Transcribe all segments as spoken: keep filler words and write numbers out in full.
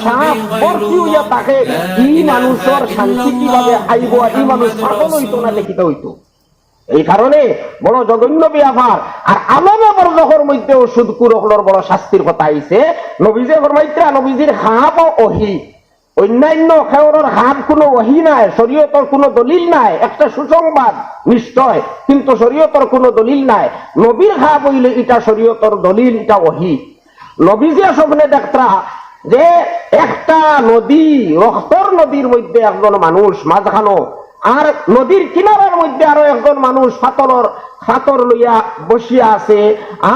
সাপ ভর্তি হইয়া থাকে, ই মানুষর শান্তি কিভাবে আইব? আর ই মানুষ পাগল হইতো না, দেখিতে হইতো। এই কারণে বড় জঘন্য ব্যাপার। আর আলমে বরজখর মধ্যেও সুদখুর অকলর বড় শাস্তির কথা আইছে। নবীজি ফরমাইতরা, নবীজির খাবও ওহি, অন্যান্য খেয়রর খাব কোনো ওহি নাই, শরীয়তর কোনো দলিল নাই। একটা সুসংবাদ নিশ্চয়, কিন্তু শরীয়তর কোনো দলিল নাই। নবীর খাব হইলে এটা শরীয়তর দলিল, এটা ওহি। নবীজিয়ে স্বপ্নে দেখতরা যে একটা নদী, রক্তর নদীর মধ্যে একজন মানুষ মাঝখানো, আর নদীর কিনারার মধ্যে আরো একজন মানুষ পাথরর, পাথর লইয়া বসিয়া আছে।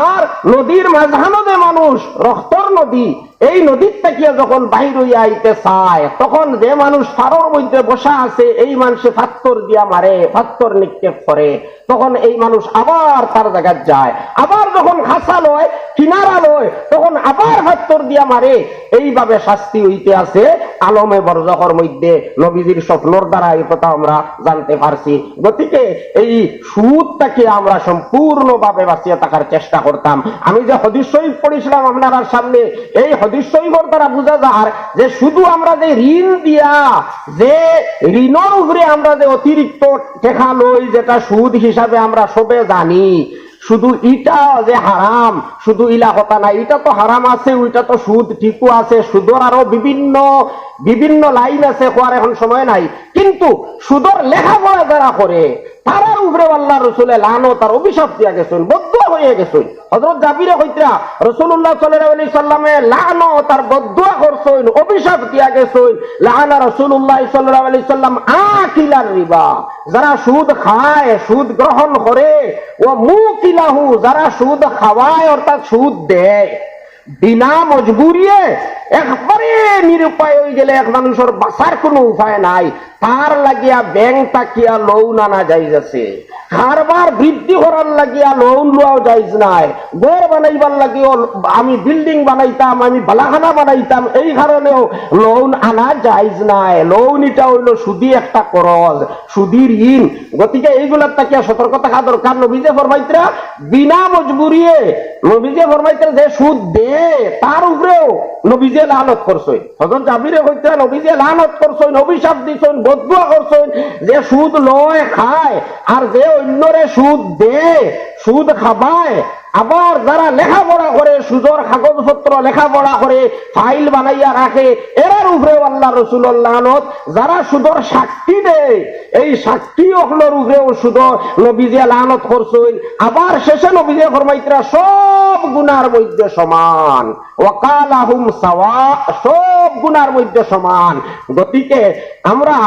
আর নদীর মাঝখানো যে মানুষ, রক্তর নদী, এই নদীর থাকিয়া যখন বাইর হইয়া আইতে চায়, তখন যে মানুষ পারর মধ্যে বসা আছে, এই মানুষে পাথর দিয়া মারে, পাথর নিক্ষেপ করে। তখন এই মানুষ আবার তার জাগাত যায়, আবার যখন খাসা লয়, কিনারা লয়, তখন আবার পাথর দিয়া মারে। এইভাবে শাস্তি হইতে আছে আলমে বরজখর মধ্যে। নবীজির স্বপ্নর দ্বারা এই কথা আমরা জানতে পারছি। গতিকে এই সুদ থাকি আমরা সম্পূর্ণভাবে বাঁচিয়া থাকার চেষ্টা করতাম। আমি যে হাদিস শরীফ পড়ছিলাম আপনারার সামনে, এই হাদিস শরীফর দ্বারা বুঝা যার যে শুধু আমরা যে ঋণ দিয়া, যে ঋণর উপরে আমরা যে অতিরিক্ত টেকা লই, যেটা সুদ হিসাবে আমরা সবে জানি, শুধু ইটা যে হারাম, শুধু ইলা কথা না, ইটা তো হারাম আছে, ওইটা তো সুদ ঠিকও আছে, সুদর আরো বিভিন্ন, বিভিন্ন লাইন আছে, কওয়ার এখন সময় নাই। কিন্তু সুদর লেখাপড়া যারা করে, তারার উপরে আল্লাহ রসুলে লানত আর অভিশাপ দিয়া গেছেন, বদদোয়া হয়ে গেছেন। হযরত জাবিরে কইতরা, রাসূলুল্লাহ সাল্লাল্লাহু আলাইহি সাল্লামে লানত আর বদদোয়া করছেন, অভিশাপ দিয়া গেছেন, লাআনা রাসূলুল্লাহ সাল্লাল্লাহু আলাইহি সাল্লাম আকিলার রিবা, যারা সুদ খায়, সুদ গ্রহণ করে, ও মুকিলাহু, যারা সুদ খাওয়ায় অর্থাৎ সুদ দেয়, বিনা মজবুরিয়ে, একবারে নিরুপায় হয়ে গেলে এক মানুষের বাঁচার কোনো উপায় নাই, তার লাগিয়া ব্যাংক থাকিয়া লোন আনা জায়েজ আছে। কারবার বৃদ্ধি করার লাগিয়া লোন লওয়াও জায়েজ নাই। ঘর বানাইবার লাগিও আমি বিল্ডিং বানাইতাম, আমি বালাখানা বানাইতাম, এই কারণেও লোন আনা জায়েজ নাই। লোন এটা হইল সুদি একটা করজ, সুদি ঋণ। গতিকে এইগুলার থাকিয়া সতর্ক থাকা দরকার। নবীজে ফরমাইতরা বিনা মজবুরিয়ে, নবীজে ফরমাইতরা যে সুদ দে, তার উপরেও নবীজে লানত করছইন। হযরত জাবিরে কইতরা নবীজে লানত করছইন, অভিশাপ দিছইন, বদদোয়া করছইন, যে সুদ লয় খায় আর যে অন্যরে সুদ দে, সুদ খাবায়, আবার যারা লেখাপড়া করে, সুদর কাগজপত্র লেখাপড়া করে, ফাইল বানাইয়া রাখে, এরার উপরেও আল্লাহ রসুলর লানত। যারা সুদর সাক্ষী দেয়, এই সাক্ষী অকলর উপরেও সুদ নবীজে লানত করছইন। আবার শেষে নবীজে ফরমাইতরা সব গুনার মধ্যে সমান, ওয়াকালাহুম সাওয়া, সব গুনার মধ্যে সমান। গতিকে আমরা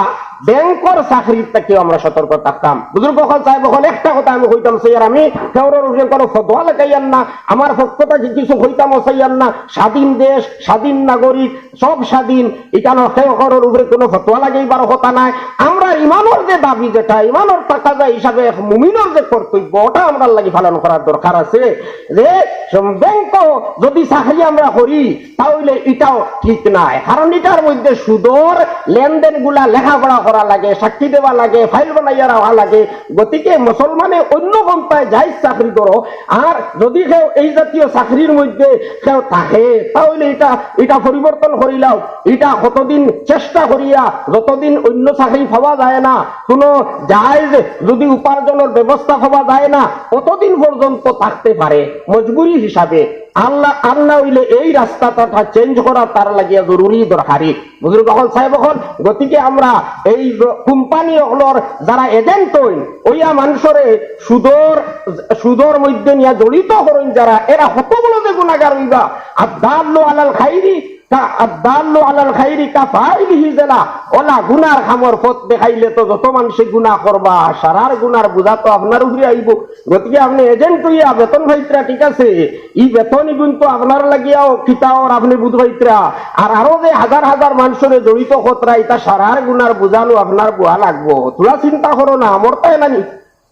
ব্যাংকর চাকরির থাকিও আমরা সতর্ক থাকতাম। বুজুর্গ অকল, সাহেব অকল, একটা কথা আমি কইতাম চাইয়ার, আমি কেউরর উপরে কোনো ফতোয়া লাগাইয়ার না, আমার পক্ষ থাকি কিছু কইতামও চাইয়ার না। স্বাধীন দেশ, স্বাধীন নাগরিক, সব স্বাধীন, এখানো কেউরর উপরে কোনো ফতোয়া লাগাইবার কথা নাই। আমরা ইমানর যে দাবি, যেটা ইমানর তাকাজা হিসাবে এক মুমিনর যে কর্তব্য, ওটা আমরার লাগি পালন করার দরকার আছে। যে ব্যাংক যদি চাকরি আমরা করি, তাহলে এটাও ঠিক নাই, কারণ এটার মধ্যে সুদর লেনদেন গুলা লেখাপড়া করা লাগে, সাক্ষী দেওয়া লাগে, ফাইল বানাইয়া রাখা লাগে। গতিকে মুসলমানে অন্য পন্থায় জায়েজ চাকরি করো। আর যদি কেউ এই জাতীয় চাকরির মধ্যে কেউ থাকে, তাহলে এটা, এটা পরিবর্তন করিলাও। এটা কতদিন চেষ্টা করিয়া, যতদিন অন্য চাকরি পাওয়া যায় না, কোনো জায়েজ যদি উপার্জনের ব্যবস্থা পাওয়া যায় না, অতদিন পর্যন্ত থাকতে পারে মজবুরি হিসাবে। আল্লাহ, আল্লাহ হইলে এই রাস্তাটা চেঞ্জ করা তার লাগিয়া জরুরি, দরকারি। বুজুর্গ অকল, সাহেব অকল, গতিকে আমরা এই কোম্পানি অকলর যারা এজেন্ট হইন, ওইয়া মানুষরে সুদর, সুদর মধ্যে নিয়া জড়িত করইন যারা, এরা কত বড় যে গুনাহগার হইবা। আদ-দাল্লু আলাল খাইরি কা, আদ-দাল্লু আলাল খাইরি কা ফাইলিহি, যেলা ওলা গুনার কামর পথ দেখাইলে তো যত মানুষে গুনাহ করবা, সারার গুনার বোঝা তো আপনার উপরে আইব। গতিকে আপনি এজেন্ট হইয়া বেতন পাইতরা, ঠিক আছে, ই বেতন ইগুন তো আপনার লাগিয়াও কিতাওর আপনি বুঝ পাইতরা। আর আরো যে হাজার হাজার মানুষরে জড়িত করতরা, ইতা সারার গুনার বোঝালো আপনার বুয়া লাগবো। তোরা চিন্তা করো না, মরতায় নানি,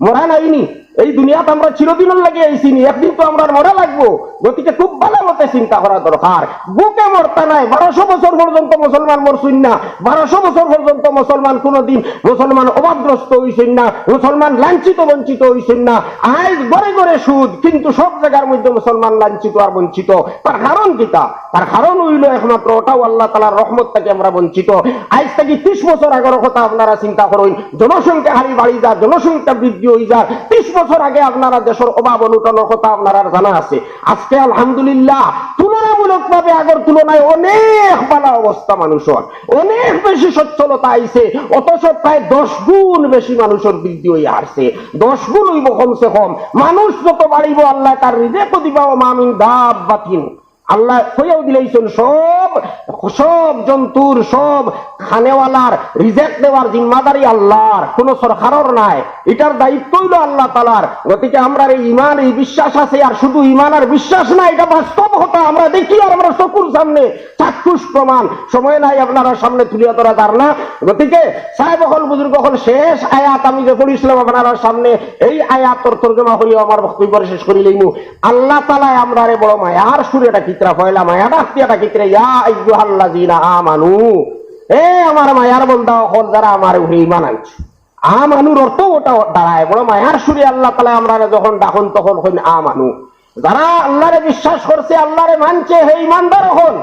মরা নাইনি। এই দুনিয়াত আমরা চিরদিনর লাগি আইছি নি, একদিন তো আমরা মরা লাগবো। গতিকে খুব ভালা মতে চিন্তা করা দরকার। বুকে মরতা নাই, বারোশো বছর পর্যন্ত মুসলমান মরছইন না, বারোশো বছর পর্যন্ত মুসলমান কোনোদিন মুসলমান অভাবগ্রস্ত হইছইন না, মুসলমান লাঞ্ছিত বঞ্চিত হইছইন না। আইজ ঘরে ঘরে সুদ, কিন্তু সব জায়গার মধ্যে মুসলমান লাঞ্ছিত আর বঞ্চিত। তার কারণ কিতা? তার কারণ অইলো একমাত্র ওটাও আল্লাহ তাআলার রহমত থাকি আমরা বঞ্চিত। আইজ থাকি ত্রিশ বছর আগর কথা আপনারা চিন্তা করইন, জনসংখ্যা খালি বাড়ি যার, জনসংখ্যা বৃদ্ধি অই যার। ত্রিশ বছর আগে আপনারা দেশর অভাব অনটনর কথা আপনারার জানা আছে। আজকে আলহামদুলিল্লাহ তুলনামূলকভাবে আগর তুলনায় অনেক ভালা অবস্থা মানুষর, অনেক বেশি সচ্ছলতা আইছে, অথচ প্রায় দশ গুণ বেশি মানুষর বৃদ্ধি অইয়া হারছে। দশ গুণ অইবো কমসে কম। মানুষ যত বাড়িবো আল্লায় তার রিজেকও দিবা, ওয়া মা মিন দাব্বাতিন। আল্লায় কইয়াও দিলাইছইন, সব, সব জন্তুর, সব খানেওয়ালার রিজেক দেওয়ার জিম্মাদারি আল্লাহর, কুনু সরকারর নায়। ইটার দায়িত্ব অইলো আল্লাহ তাআলার। গতিকে আমরার এই ইমান, এই বিশ্বাস আছে, আর শুধু ইমান আর বিশ্বাস না, ইটা বাস্তব কথা। আমরা দেখি আর আমরার চকুর সামনে চাক্ষুষ প্রমাণ। সময় নাই আপনারার সামনে তুলিয়া ধরা যার না। গতিকে সাহেব অকল, বুজুর্গ অকল, শেষ আয়াত আমি যে পড়ছিলাম আপনারার সামনে, এই আয়াতর তর্জমা করিয়া আমার বক্তব্য শেষ করিলাইমু। আল্লাহ তাআলায় আমরারে বড় মায়ার সুরে ডাকিতরা, পয়লা মায়া ডাক দিয়া ডাকিতরা, "ইয়া আইয়ুহাল্লাযীনা আমানু", এ আমার মায়ার বন্দা অকল, যারা আমার উপরে ইমান আনছো। আমানুর অর্থ ওটা দাঁড়ায়, বড় মায়ার সুরে আল্লাহ তাআলায় আমরারে যখন ডাকইন তখন কইন আমানু। যারা আল্লাহরে বিশ্বাস করছে, আল্লাহরে মানছে, হে ইমানদার অকল।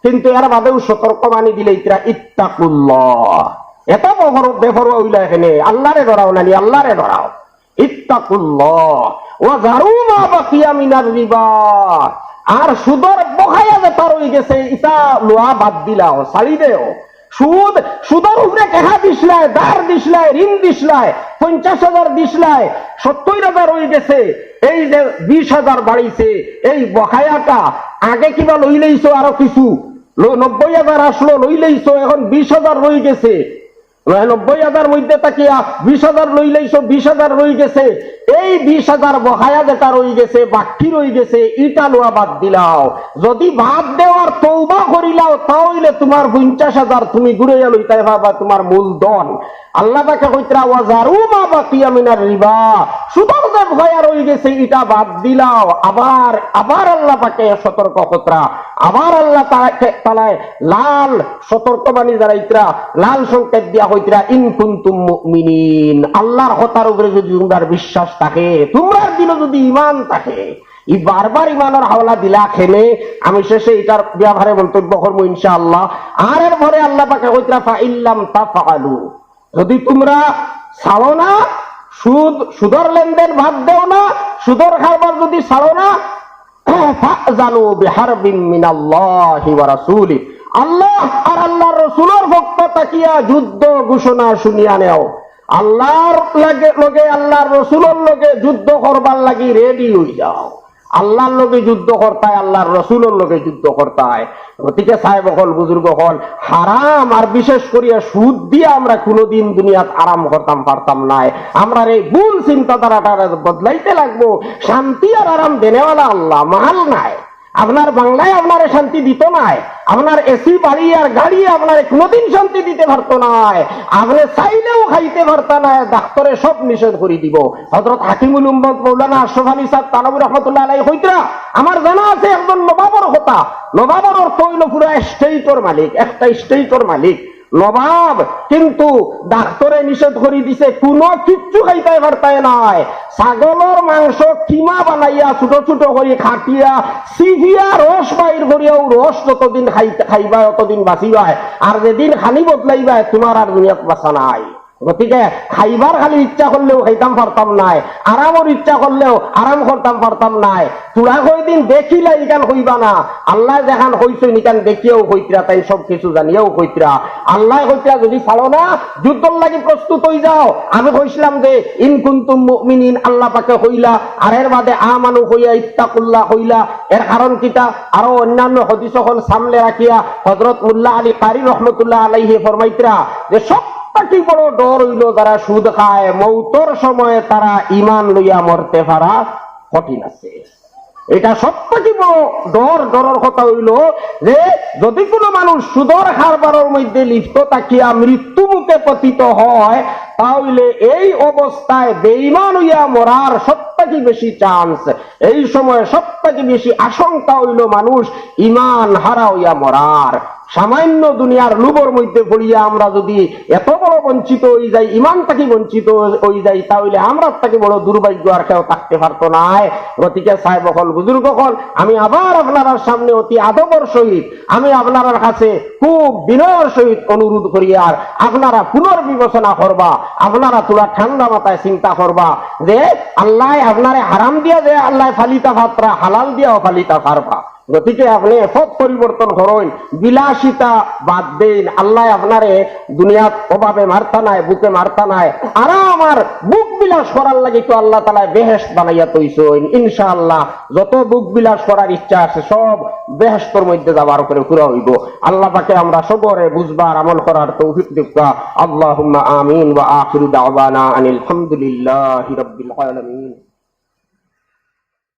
কিন্তু এর বাদেও সতর্ক বাণী দিলাইতরা, ইত্তাকুল্লাহ। এত বেপর-, বেপরোয়া অইলা কেনে, আল্লাহরে ডরাও না নি, আল্লাহরে ডরাও। ইত্তাকুল্লাহ ওয়া যারু মা বাকিয়া মিনার রিবা। আর সুদর বকায়া যেটা রই গেছে, ইটা লওয়া বাদ দিলাও, ছাড়ি দেও। সুদ, সুদর উপরে টেকা দিছলায়, ধার দিছলায়, ঋণ দিছলায়, পঞ্চাশ হাজার দিছলায়, সত্তইর হাজার রই গেছে, এই যে বিশ হাজার বাড়িছে, এই বকায়াটা আগে কিবা লইলাইছো আরো কিছু, লো-, নব্বই হাজার আসলো, লইলাইছো, এখন বিশ হাজার রই গেছে, নব্বই হাজার মধ্যে থাকিয়া বিশ হাজার লইলাইছো, বিশ হাজার রই গেছে, এই বিশ হাজার বকায়া যেটা রই গেছে, বাকি রই গেছে, ইটা লওয়া বাদ দিলাও। যদি বাদ দেওয়ার তওবা করিলাও, তা অইলে তুমার পঞ্চাশ হাজার তুমি ঘুরাইয়া লইতায় পারবা, তুমার মূলধন। আল্লাহ পাকে কইতরা, "ওয়া যারু মা বাকিয়া মিনার রিবা", সুদর যে বকায়া রই গেছে, ইটা বাদ দিলাও। আবার, আবার আল্লাহ পাকে সতর্ক করতরা, আবার আল্লাহ তা-, তাআলায় লাল সতর্কবাণী জানাইতরা, লাল সংকেত দিয়া কইতরা, "ইন কুনতুম মুমিনিন", আল্লাহর কথার উপরে যদি তুমরার বিশ্বাস থাকে, তুমরার দিলো যদি ইমান থাকে। ই বারবার ইমানর হাওলা দিলা কেনে, আমি শেষে ইটার ব্যাপারে মন্তব্য করমু ইনশাআল্লাহ। আর এর পরে আল্লাহ পাকে কইতরা, "ফা ইল্লাম তাফআলু", যদি তুমরা ছাড়ো না, সুদ, সুদর লেনদেন বাদ দেও না, সুদর কারবার যদি ছাড়ো না, "ফাজানু বিহারবিম মিনাল্লাহি ওয়া রাসূলি", আল্লাহ আর আল্লাহর রসুলর পক্ষ থাকিয়া যুদ্ধ ঘোষণা শুনিয়া নেও। আল্লাহর লগে, লগে, আল্লাহর রসুলর লগে যুদ্ধ করবার লাগি রেডি অই যাও। আল্লাহর লগে যুদ্ধ করতায়, আল্লাহর রসুলর লগে যুদ্ধ করতায়। গতিকে সাহেব অকল, বুজুর্গ অকল, হারাম আর বিশেষ করিয়া সুদ দিয়া আমরা কুনুদিন দুনিয়াত আরাম করতাম পারতাম নায়। আমরার এই ভুল চিন্তাধারাটা বদলাইতে লাগবো। শান্তি আর আরাম দেনেওয়ালা আল্লাহ, মাল নায়। আপনার বাংলায় আপনারে শান্তি দিতো নায়, আপনার এসি বাড়ি আর গাড়ি আপনারে কুনুদিন শান্তি দিতে পারতো নায়। আপনে চাইলেও খাইতে পারতা নায়, ডাক্তরে সব নিষেধ করি দিবো। হযরত হাকিমুল উম্মত মাওলানা আশরাফ আলী সাহেব থানভী রহমতুল্লাহ আলাইহি কইতরা, আমার জানা আছে একজন নবাবর কথা, নবাবর অর্থ অইলো পুরা স্টেটর মালিক, একটা স্টেটর মালিক নবাব, কিন্তু ডাক্তরে নিষেধ করি দিছে, কুনু কিচ্ছু খাইতায় পারতায় নায়। ছাগলর মাংস কিমা বানাইয়া ছোট ছোট করি কাটিয়া, চিপিয়া রস বাইর করিয়া, অউ রস যতদিন খাইতে, খাইবায় অতদিন বাঁচিবায়, আর যেদিন খানি বদলাইবায় তুমার আর দুনিয়াত বাঁচা নাই। গতিকে খাইবার খালি ইচ্ছা করলেও খাইতাম পারতাম নায়, আরামর ইচ্ছা করলেও আরাম করতাম পারতাম নায়। তুরা কয়দিন দেখিলা ইখান কইবা না, আল্লায় যেখান কইছইন ইখান দেখিয়াও কইতরা, তাইন সব কিছু জানিয়াও কইতরা। আল্লায় কইতরা যদি পারো না, যুদ্ধর লাগি প্রস্তুত অই যাও। আমি কইছিলাম যে, "ইন কুনতুম মুমিনিন", আল্লাহ পাকে কইলা, আর এর বাদে আমানু কইয়া, ইত্তাকুল্লাহ কইলা। এর কারণ কিতা? আরো অন্যান্য হাদিস অকল সামনে রাখিয়া হযরত মোল্লা আলী কারি রহমতুল্লাহ আলাইহি ফরমাইতরা যে, সব থাকি বড় ডর অইলো যারা সুদ খায়, মৌতর সময় তারা ইমান লইয়া মরতে পারা কঠিন আছে। এটা সব থাকি বড় ডর, ডরর কথা অইলো যে যদি কুনু মানুষ সুদর কারবারর মধ্যে লিপ্ত থাকিয়া মৃত্যু মুখে পতিত হয়, তা অইলে এই অবস্থায় বেঈমান অইয়া মরার সব থাকি বেশি চান্স, এই সময় সব থাকি বেশি আশঙ্কা অইলো মানুষ ইমান হারা অইয়া মরার। সামান্য দুনিয়ার লোভর মধ্যে পড়িয়া আমরা যদি এত বড় বঞ্চিত অই যাই, ইমান থাকি বঞ্চিত অই যাই, তাহলে আমরার থাকি বড় দুর্ভাগ্য আর কেউ থাকতে পারতো নায়। গতিকে সাহেব অকল, বুজুর্গ অকল, আমি আবার আপনারার সামনে অতি আদবর সহিত আমি আপনারার কাছে খুব বিনয়র সহিত অনুরোধ করিয়ার, আপনারা পুনর্বিবেচনা করবা, আপনারা থুড়া ঠান্ডা মাথায় চিন্তা করবা যে আল্লায় আপনারে হারাম দিয়া যে আল্লায় ফালিতা পাররা, হালাল দিয়াও ফালিতা পারবা। গতিকে আপনে পথ পরিবর্তন করইন, বিলাসিতা বাদ দেইন। আল্লায় আপনারে দুনিয়াত অভাবে মারতা নায়, ভুকে মারতা নায়, আরাম আর ভোগ বিলাস করার লাগি তো আল্লাহ তাআলায় বেহেশত বানাইয়া থইছইন। ইনশাআল্লাহ যত ভোগ বিলাস করার ইচ্ছা আছে সব বেহেশতর মধ্যে যাওয়ার উপরে পুরা অইবো। আল্লাহ পাকে আমরা সবরে বুঝবার, আমল করার তৌফিক দেউক্কা। আল্লাহুম্মা আমিন। ওয়া আখিরু দাওয়ানা আনিল হামদুলিল্লাহি রাব্বিল আলামিন।